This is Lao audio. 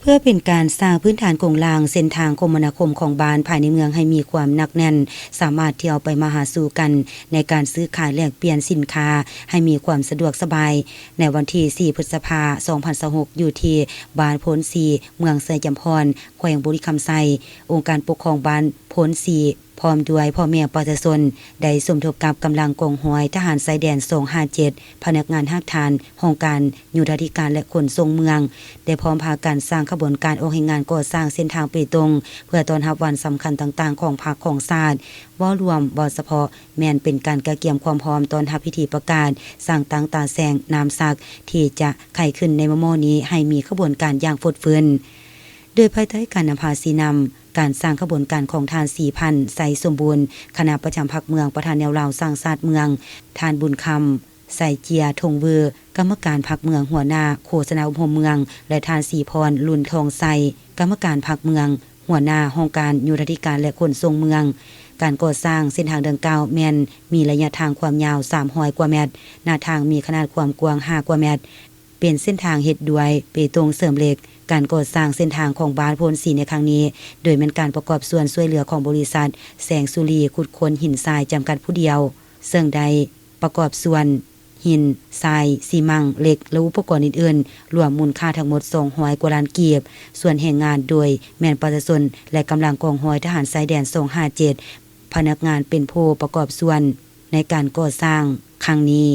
ເພື່ອເປັນການສ້າງພື້ນຖານໂຄງລ່າງເສັ້ນທາງຄົມມະນາຄົມຂອງບ້ານພາຍໃນເມືອງໃຫ້ມີຄວາມໜັກແໜ້ນ, ສາມາດທຽວໄປມາຫາສູ່ກັນໃນການຊື້ຂາຍແລກປ່ຽນສິນຄ້າໃຫ້ມີຄວາມສະດວກສະບາຍ. ໃນວັນທີສີ່ ພຶດສະພາ ສອງພັນຊາວຫົກ ຢູ່ທີ່ບ້ານໂພນສີ່ ເມືອງໄຊຈຳພອນ ແຂວງບໍລິຄຳໄຊ, ອົງການປົກຄອງບ້ານໂພນສີ່ ພ້ອມດ້ວຍພໍ່ແມ່ປະຊາຊົນ ໄດ້ສົມທົບກັບກຳລັງກອງຮ້ອຍທະຫານຊາຍແດນ ສອງຫ້າເຈັດ ພະນັກງານຮາກຖານ ຫ້ອງການໂຍທາທິການ ແລະ ຂົນສົ່ງເມືອງ ໄດ້ພ້ອມພາກັນສ້າງຂະບວນການອອກແຮງງານກໍ່ສ້າງເສັ້ນທາງເປຕົງ ເພື່ອຕ້ອນຮັບວັນສຳຄັນຕ່າງໆຂອງພັກຂອງຊາດ. ເວົ້າລວມ, ເວົ້າສະເພາະ, ແມ່ນເປັນການກະກຽມຄວາມພ້ອມຕ້ອນຮັບພິທີປະກາດສ້າງຕັ້ງຕາແສງນາມສັກ ທີ່ຈະໄຂຂຶ້ນໃນມໍ່ໆນີ້ ໃຫ້ມີຂະບວນການຢ່າງຟົດຟື້ນ. ໂດຍພາຍໃຕ້ການນຳພາຊີ້ນຳການສ້າງຂະບວນການຂອງທ່ານ ສີພັນ ໄຊສົມບູນ ຄະນະປະຈຳພັກເມືອງ, ປະທານແນວລາວສ້າງຊາດເມືອງ, ທ່ານ ບຸນຄຳ ໄຊເຈຍ ທົງເວີ ກຳມະການພັກເມືອງ, ຫົວໜ້າໂຄສະນາອົບຮົມເມືອງ ແລະ ທ່ານ ສີພອນ ລຸນທອງໄຊ ກຳມະການພັກເມືອງ, ຫົວໜ້າຫ້ອງການໂຍທາທິການ ແລະ ຂົນສົ່ງເມືອງ. ການກໍ່ສ້າງເສັ້ນທາງດັ່ງກ່າວແມ່ນມີໄລຍະທາງຄວາມຍາວ ສາມຮ້ອຍກວ່າແມັດ, ໜ້າທາງມີຂະໜາດຄວາມກວ້າງ ຫ້າກວ່າແມັດ, ເປັນເສັ້ນທາງເຮັດດ້ວຍເປຕົງເສີມເຫຼັກ. ການກໍ່ສ້າງເສັ້ນທາງຂອງບ້ານໂພນສີ່ໃນຄັ້ງນີ້ ໂດຍແມ່ນການປະກອບສ່ວນຊ່ວຍເຫຼືອຂອງບໍລິສັດແສງສຸລີຂຸດຄົ້ນຫີນຊາຍຈຳກັດຜູ້ດຽວ, ເຊິ່ງໄດ້ປະກອບສ່ວນຫີນ, ຊາຍ, ຊີມັງ, ເຫຼັກ ແລະ ອຸປະກອນອື່ນໆ ລວມມູນຄ່າທັງໝົດ ສອງຮ້ອຍກວ່າລ້ານກີບ. ສ່ວນແຮງງານໂດຍແມ່ນປະຊາຊົນ ແລະ ກຳລັງກອງຮ້ອຍທະຫານຊາຍແດນ ສອງຫ້າເຈັດ ພະນັກງານເປັນຜູ້ປະກອບສ່ວນໃນການກໍ່ສ້າງຄັ້ງນີ້.